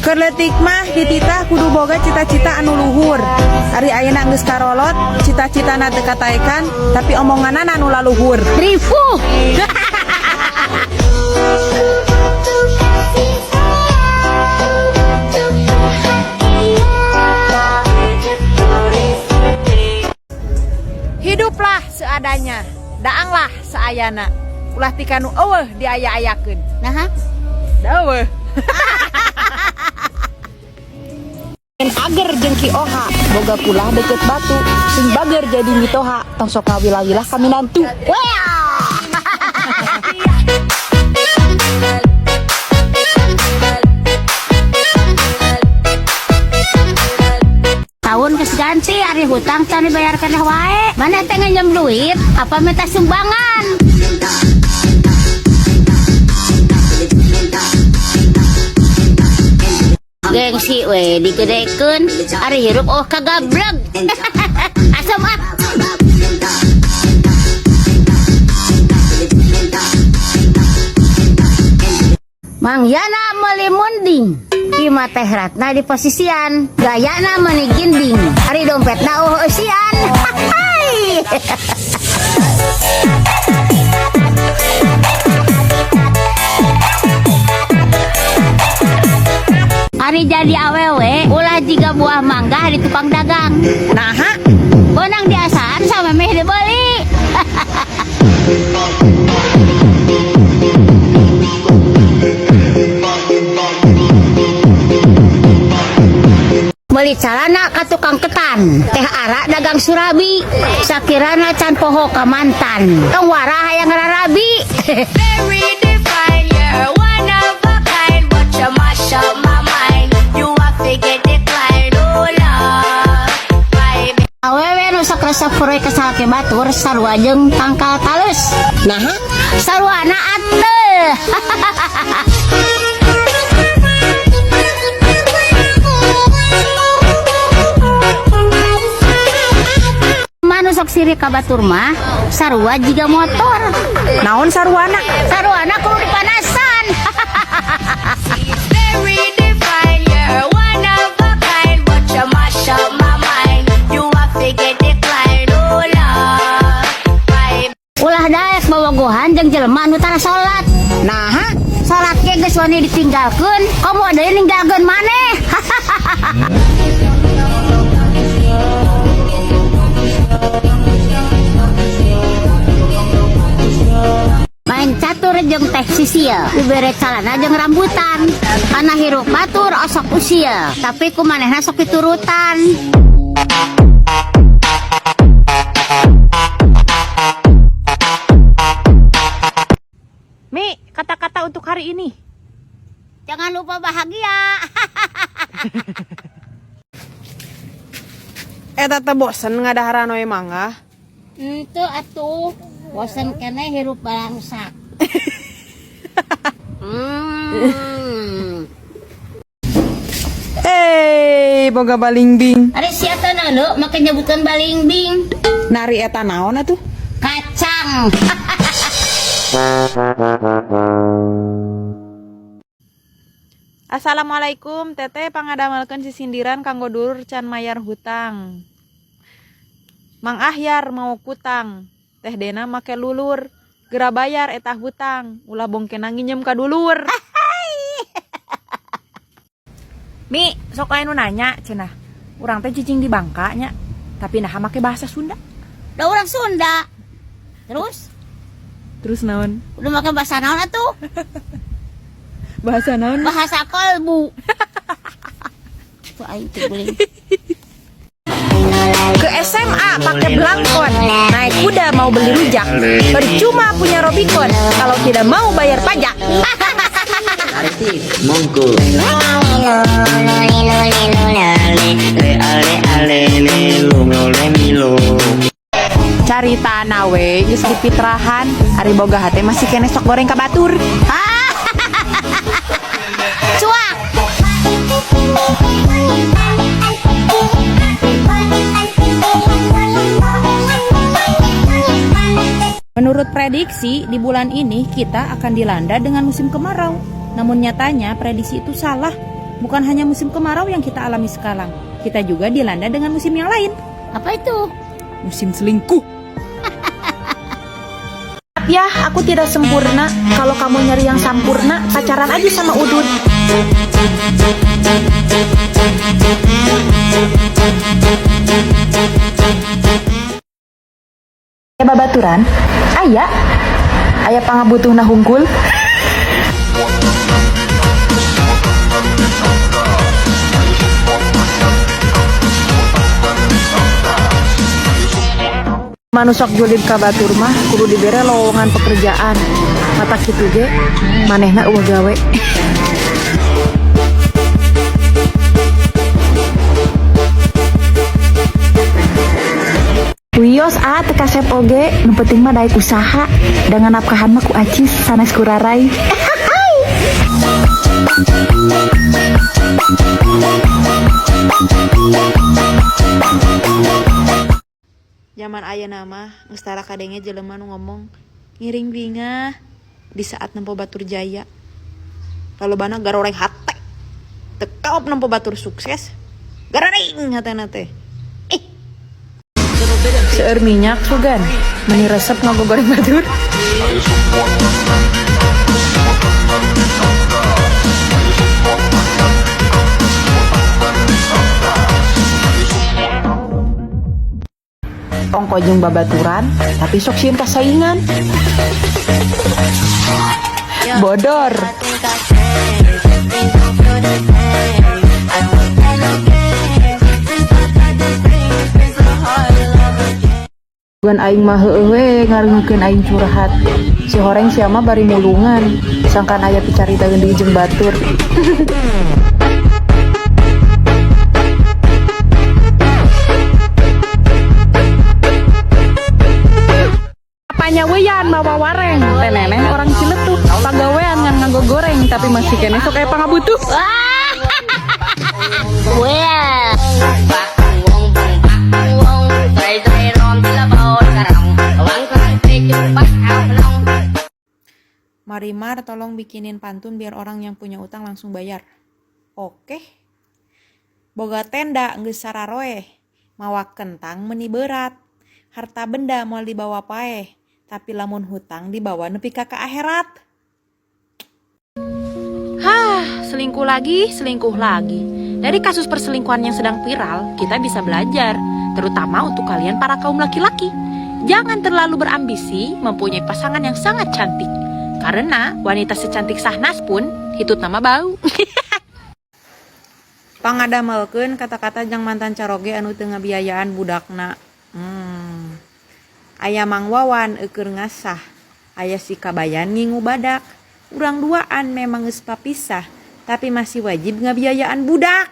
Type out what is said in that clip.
Keur leutik mah dititah kudu boga cita-cita anu luhur. Ari ayeuna geus karolot, cita-citana teu kataekan, tapi omonganana anu laluhur. Rifuh. Hiduplah seadanya, daanglah saayana. Ulah tika nu eueuh diaya-ayakeun. Nah, Da eueuh. Ager jeung Ki Oha, boga kulah deket batu, sing bager jadi mitoha, tong sok kawilah-wilah kami nantu. Wah. Tahun geus ganti ari hutang can dibayar keneh wae. Mana teh nginjem duit apa minta sumbangan? Gengsi we digedekeun ari hirup oh kagableg. Asem ah. Mang Yana meuli munding. Ima teh ratna di posisian. Gayana meuni ginding. Ari dompetna oh eusian. Hai. Ari jadi awewe ulah jiga buah mangga di tukang dagang. Naha, Bonang diasaan sama meh dibeli. Beli calana ka tukang ketan, teh arak dagang surabi, sakirana can poho ka mantan. Tong warah hayang rarabi. Very divine, you're one of a kind, but you mash up my mind. You have to get declined, oh Lord, my Awewe nu sok resep furoy kasalake batur sarua jeung tangkal talus. Naha, Saruana atuh. Manu sok sirik ka batur mah sarua jiga motor. Naon sarwana? Saruana kudu dipanasan. Very divine, you're one of a kind, but you mash up my mind. You have to get declined, oh Lord, my Ulah daek bobogohan jeung jelema anu tara salat. Naha, Salat ge geus wani ditinggalkeun, komo deui ninggalkeun maneh. Main catur jeung teh sisil, dibere calana jeung rambutan. Kana hirup batur osok usil, tapi ku manehna sok diturutan. Mi, kata-kata untuk hari ini. Jangan lupa bahagia. Eta teh bosen ngadaharan we mangga. Henteu atuh, bosen keneh hirup balangsak. Eh, boga balingbing. Ari sia teh neuleu make nyebutkeun balingbing. Nari eta naon atuh? Kacang. Assalamualaikum, teteh pangadamelkeun sisindiran kanggo dulur can mayar hutang. Mang Ahyar mau kutang, Teh Dena make lulur, gera bayar eta hutang, ulah bongkena nginjem ka dulur. Mi, sok aya nu nanya cenah. Urang teh cicing di Bangka nya, tapi naha make bahasa Sunda. Da urang Sunda. Terus Terus naon? udah make bahasa naon atuh? Bahasa naon? Bahasa kolbu. Tuh aing teh guling. Ke SMA pakai belangkon, naik kuda mau beli rujak. Percuma punya Robicon kalau tidak mau bayar pajak. Monggo. Le ale ale le lo lo le mi lo. Carita nawe geus dipitrahan, ari boga hate masih kene sok goreng ka batur. Cuak. Menurut prediksi, di bulan ini kita akan dilanda dengan musim kemarau. Namun nyatanya prediksi itu salah. Bukan hanya musim kemarau yang kita alami sekarang, kita juga dilanda dengan musim yang lain. Apa itu? Musim selingkuh. Ya, aku tidak sempurna. Kalau kamu nyari yang sampurna, pacaran aja sama Udud. Ya babaturan, aya, aya pangabutuhna hungkul. Nu sok julid ka batur mah kudu dibere lowongan pekerjaan. Matak kitu ge manehna euweuh gawe. Wios ah teu kasep oge, nu penting mah daek usaha. Da nganapkahan mah ku acis sanes ku rarai. Zaman ayeuna mah geus tara kadenge jelema nu ngomong ngiring bingah di saat nempo batur jaya. Lalobana garoreng hate. Teu kaop nempo batur sukses. Garoreng hatena teh. Ih. Seueur minyak sugan, meni resep ngagogoreng batur. Ongko jeung babaturan, tapi sok sieun kasaingan. Bodor. Bukan aing mah heueuh we ngareungekeun aing curhat. Si horeng sia mah bari mulungan, sangkan aya picaritaeun deui jeung batur. Apanya weyan mawa wareng, teh neneh orang Ciletuh, pagawean ngan nganggo goreng tapi masih keneh sok aya pangabutuh. Well. Marimar tolong bikinin pantun biar orang yang punya utang langsung bayar. Oke. Boga tenda geus sararoeh, mawa kentang meni berat. Harta benda moal dibawa paeh, tapi lamun hutang dibawa nepi ka akhirat. Hah, selingkuh lagi, selingkuh lagi. Dari kasus perselingkuhan yang sedang viral, kita bisa belajar, terutama untuk kalian para kaum laki-laki. Jangan terlalu berambisi mempunyai pasangan yang sangat cantik. Karena wanita secantik Sahnas pun hitut nama bau. Pangadamelkeun kata-kata jang mantan caroge anu teu ngabiayaan budakna. Aya Mang Wawan eueur ngasah, aya si Kabayan ngingu badak. Urang duaan memang geus papisah, tapi masih wajib ngabiayaan budak.